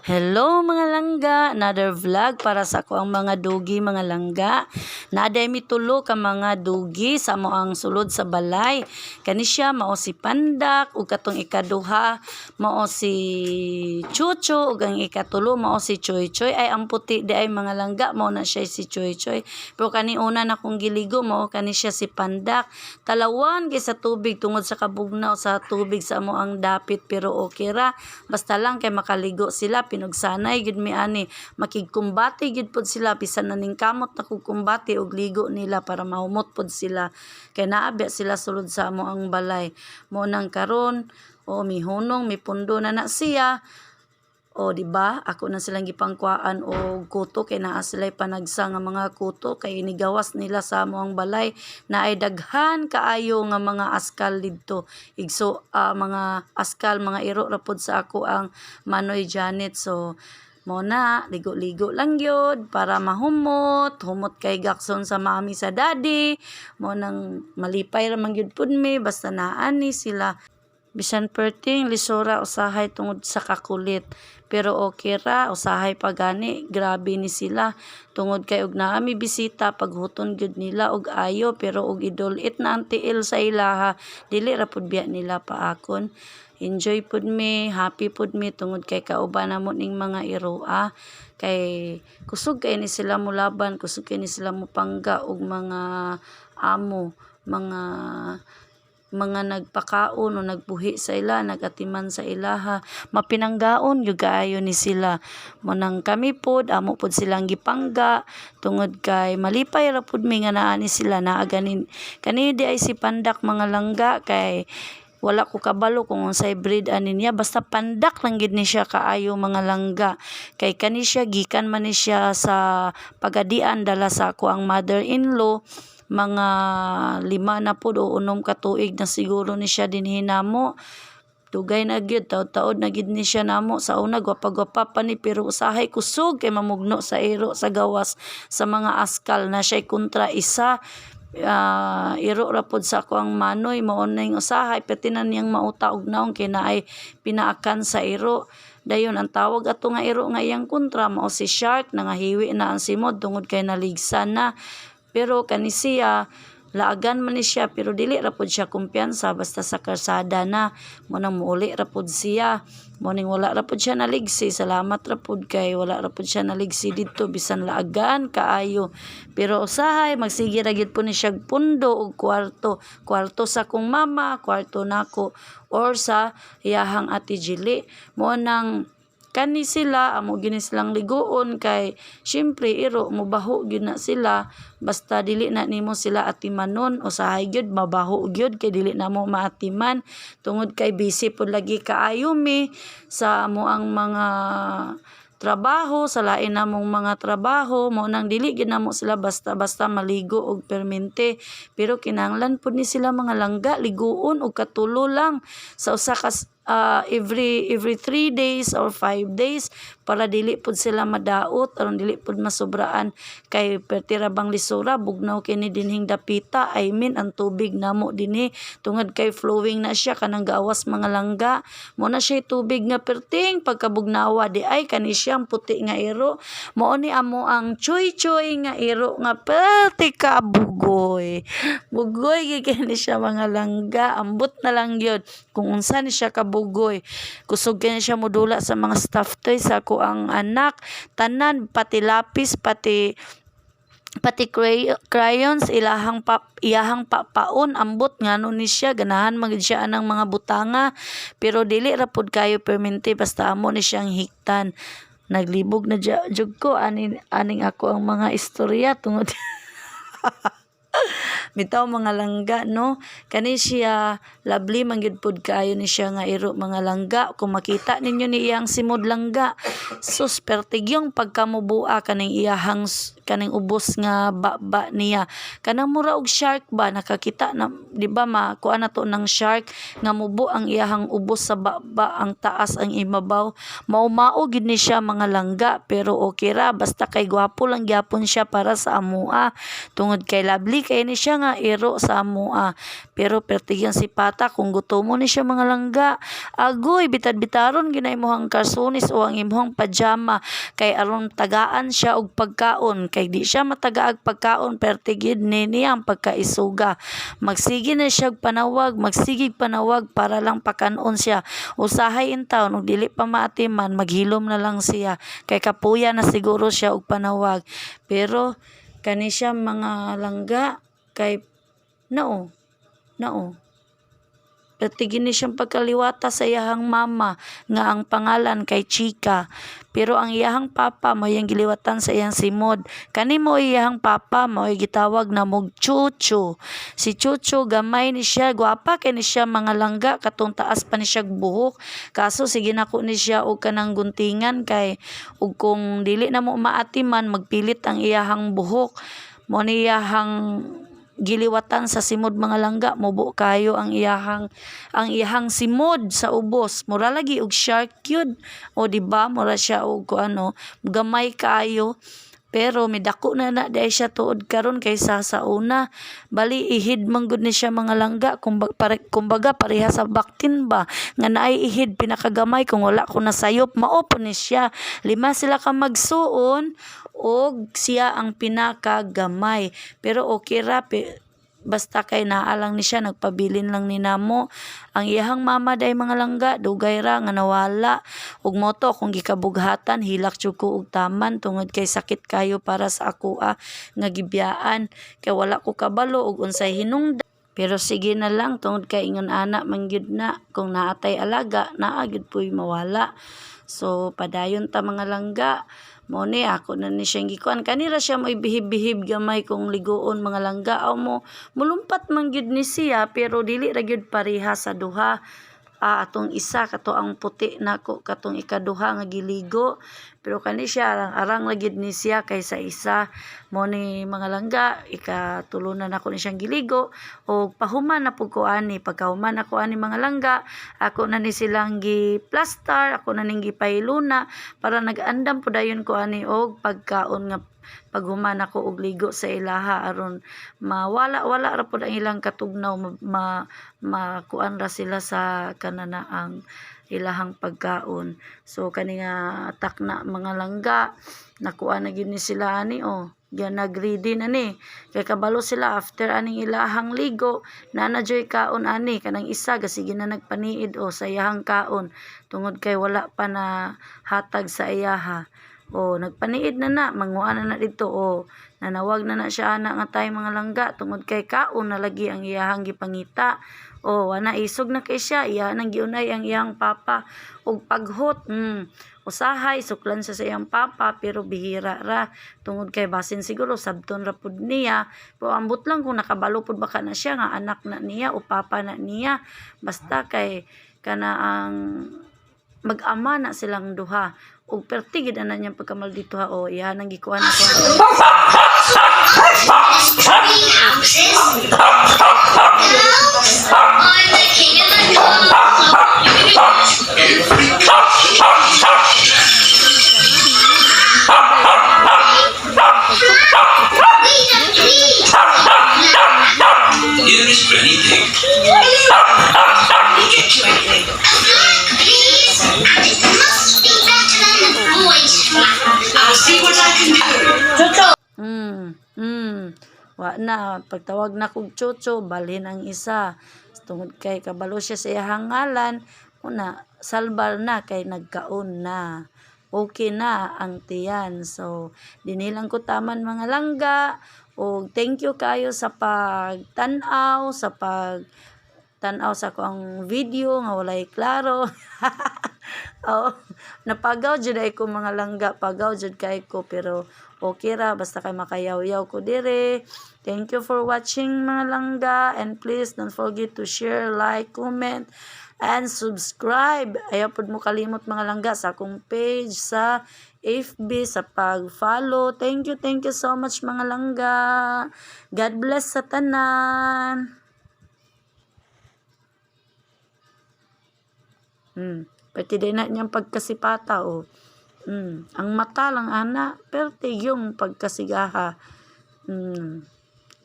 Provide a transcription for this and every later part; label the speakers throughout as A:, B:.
A: Hello, mga langga, another vlog para sa ako ang mga dugi, mga langga. Naaday mi tulo ka mga dugi sa mo ang sulod sa balay. Kani siya mao si Pandak, ug katong ikaduha mao si Chucho, ug ang ikatulo mao si Choy Choy. Ay, ang puti di ay, mga langga, mao na siya si Choy Choy. Pero kani una na kong giligo, mao kani siya si Pandak. Talawan kay sa tubig tungod sa kabugnaw sa tubig sa amo ang dapit, pero okay ra basta lang kay makaligo sila. Pinugsanay gid mi ani, makigkumbate gid pod sila bisan na ning kamot na kog kumbate og ligo nila para mahumot pod sila kay naa biya sila sulod sa amo ang balay. Mo nang karon o mihunong mipundo na na siya. O, di ba? Ako na silang gipangkuhaan og kuto kay naa sila'y panagsa nga mga kuto kay inigawas nila sa amo ang balay na ay daghan kaayo nga mga askal didto. Igso, mga askal, mga iro ra pod sa ako ang Manoy Janet. So mo na ligo-ligo lang gyud para mahumot, humot kay gakson sa mami, sa daddy. Mo nang malipay ra man gyud pud mi basta naa ni sila. Bisan perting lisura usahay tungod sa kakulit, pero okay ra usahay pa gani. Grabe ni sila tungod kay og naa mi bisita, paghuton gyud nila og ayo, pero og idulit na ang tiil sa ilaha, dili ra pud biya nila paakon. Enjoy pud mi, happy pud mi tungod kay kauban namo ning mga iroa kay kusog kay ni sila molaban, kusog kay ni sila mopangga og mga amo, mga nagpakaon o nagbuhi sa ila, nagatiman sa ilaha. Mapinanggaon gyud kaayo ni sila. Mo nang kami pod, amo pod silang gipangga tungod kay malipay ra pud mi nga naa ni sila. Naa ganin kani di ay si Pandak, mga langga, kay wala ko kabalo kung unsay breed ani niya, basta pandak lang gid ni siya kaayo, mga langga, kay kani siya gikan man ni siya sa Pagadian, dala sa ako ang mother-in-law. Mga 5 na pod o 6 ka tuig na siguro ni siya dinhi namo. Dugay na gyud, taod-taod na gid ni siya namo. Sa una gwapa-gwapa pa ni, pero usahay kusog kay mamugno sa iro sa gawas, sa mga askal na siya kontra isa. Iro ra pod sa ako ang manoy. Mao ning usahay pati na niyang mauta og naong kay naay pinaakan sa iro. Dayon ang tawag ato nga iro nga iyang kontra mao si Shark, nangahiwi na ang simod tungod kay naligsan na. Pero kani siya laagan man ni siya, pero dili ra pod siya kumpiyansa basta sa karsada na. Mo nang muuli ra pod siya. Mo ning wala ra pod siya naligsi. Salamat ra pod kay wala ra pod siya naligsi didto bisan laagan kaayo. Pero usahay magsige ra gyud po ni siya pundo og kwarto, kwarto sa akong mama, kwarto nako or sa iyahang ate Jili. Mo nang kani sila amo gini silang liguon kay syempre iro, mobaho gyud na sila basta dili na nimo sila atimanon. Usahay gyud mabaho gyud kay dili na mo maatiman tungod kay busy pod lagi kaayo mi sa amo ang mga trabaho, sa lain namong mga trabaho. Mo nang dili gyud namo sila basta-basta maligo og permente, pero kinahanglan pud ni sila, mga langga, liguon og katulo lang sa usa ka every 3 days or 5 days para dili pud sila madaot, aron dili pud masobraan kay perti ra bang lisura, bugnaw kini dinhing dapita. I mean, ang tubig namo dinhi, tungod kay flowing na siya kanang gawas, mga langga. Mo na siya tubig nga perting pagkabugnawa di ay. Kani siyang puti nga iro, mao ni amo ang chuy-chuy nga iro nga perti ka bugoy bugoy gyud kini siya, mga langga. Ambot na lang gyud kung unsa ni siya kabugoy. Kusog kini siya modula sa mga stuffed toy sa ako ang anak, tanan, pati lapis, pati pati crayons ilahang pap iyahang papaon. Ambot ngano ni siya ganahan man gid siya anang mga butanga, pero dili ra pud kayo permente basta amo ni siyang hiktan. Naglibog na jud ko ani aning ako ang mga istorya tungod bitaw, mga langga, no? Kani siya lovely man gyud pud kaayo ni siya nga iro, mga langga. Kung makita ninyo ni iyang simod, langga, sus, pertigyong pagkamubua kaning iyahang kaning ubos nga baba niya, kanang mura og shark ba. Nakakita na di ba? Makuha na to ng shark nga mubo ang iyahang ubos sa baba, ang taas ang imabaw. Mao-mao gid ni siya, mga langga, pero okay ra basta kay gwapo lang gyapon siya para sa amoa tungod kay lovely kay ni siya. nga iro sa amoa. Pero perti gyud sipata kung gutomon ni siya, mga langga. Agoy, bitad-bitaron gyud na imong kalsones o ang imong pajama kay aron tagaan siya og pagkaon, kay di siya matagaag pagkaon, perti gyud ni niya ang pagkaisuga. Magsige na siya og panawag, magsigig panawag para lang pakanon siya. Usahay in town og dili pa maatiman, maghilom na lang siya kay kapuya na siguro siya og panawag. Pero kani siya, mga langga, kay nao nao perti gyud ni siyang pagkaliwata sa iyahang mama nga ang pangalan kay Chika. Pero ang iyahang papa mao iyang giliwatan sa iyang simod. Kani mo iyahang papa, mao'y gitawag na mog Chucho. Si Chucho, gamay ni siya, gwapa kay ni siya, mga langga, katong taas pa ni siya buhok. Kaso sige nako ni siya og kanang guntingan kay ug kung dili na mo maatiman, magpilit ang iyahang buhok. Mo ni iyahang giliwatan sa simod, mga langga, mubo kayo ang iyahang simod sa ubos. Mura lagi og shark yun o, di ba? Mura siya og ano, gamay kaayo, pero midako na na diay siya tuod karon kaysa sa una. Bali ihid man gud ni siya, mga langga. Kumbaga, pare, kumbaga pareha sa baktin ba nga naay ihid pinakagamay, kung wala ko nasayop, mao po ni siya. Lima sila ka magsuon og siya ang pinakagamay, pero okay ra basta kay naa lang ni siya, nagpabilin lang ni namo. Ang iyahang mama day, mga langga, dugay ra nga nawala ug mo to kung gikabughatan, hilak jud ko og taman tungod kay sakit kayo para sa akoa nga gibiyaan, kay wala ko kabalo og unsay hinungdan. Pero sige na lang tungod kay ingon ana man gyud na kung naatay alaga, naa gyud po'y mawala. So padayon ta, mga langga. Mo ni ako na ni siyang gikuan. Kanira siya mo bihib-bihib gamay kung ligoon, mga langga. Aw mo mulumpat man gyud ni siya, pero dili ra gyud pareha sa duha. Ah, atong isa kato ang puti nako katong ikaduha nga giligo, pero kani siya arang-arang la gyud ni siya kaysa isa. Mo ni, mga langga, ikatulo na nako ni siyang giligo og pahuman na pud ko ani. Pagkahuman ako ani, mga langga, ako na ni silang gi-plaster, ako na ning gipahiluna para nag-andam po dayon ko ani og pagkaon nga paghuman ako og ligo sa ilaha, aron mawala wala ra pud ang ilang katugnaw, ma, makuan ra sila sa kananaang ilahang pagkaon. So kani nga takna, mga langga, nakuha na gyud ni sila ani oh. Yan, nag-ready na ni. Kay kabalo sila after aning ilahang ligo, na na joy kaon ani. Kanang isa gasige na nagpaniid o sa iyahang kaon tungod kay wala pa na hatag sa iyaha. O nagpaniid na na, manguha na na dito o nanawag na na siya ana nga tay, mga langga, tungod kay kaon na lagi ang iyahang gipangita. O wana, isog na kay siya, iya nang giunay ang iyang papa og paghot. Usahay suklan siya sa iyang papa, pero bihira ra tungod kay basin siguro sabton ra pud niya. Pero ambot lang kung nakabalo pud baka na siya nga anak na niya o papa na niya. Basta kay kana ang mag-ama na silang duha ug perti gid ana niyang pagkamaldito ha. O iya nang gikuan ako.
B: Three houses. Now I'm the king of the castle. We the king.
C: Here is Granny Pig.
B: Let me get you anything. A flag, please. And it must be better than the boys' flag.
D: I'll see what I can do.
A: Wa na pagtawag na kog "Chucho," balhin ang isa. Tungod kay kabalo siya sa iyahang ngalan, una salbar na kay nagkaon na. Okay na ang tiyan. So, dinhi lang ko taman, mga langga. Og thank you kayo sa pagtan-aw, sa pag tan-aw sa akong video nga walay klaro. Oo, napagaw jud ay ko, mga langga, pagaw jud kay ko, pero okay ra basta kay makayaw-yaw ko dire. Thank you for watching, mga langga, and please don't forget to share, like, comment and subscribe. Ayaw pud mo kalimot, mga langga, sa akong page sa FB sa pag-follow. Thank you so much, mga langga. God bless sa tanan. Pwede din na niyang pagkasipata oh. Ang mata lang ana, perte yung pagkasigaha.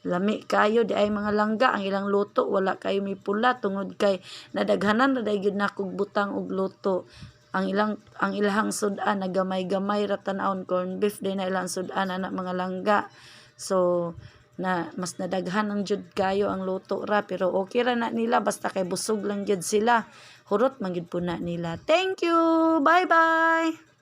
A: Lami kayo di ay, mga langga, ang ilang luto. Wala kayo may pula tungod kay nadaghanan na gyud nakog butang og luto. Ang ilahang sudan nagamay-gamay ra tan-awon, corn beef din na ilang sudan ana, mga langga. So na mas nadaghan ang jud kayo ang luto ra, pero okay ra na nila basta kay busog lang jud sila. Hurot man gyud po na nila. Thank you, bye bye.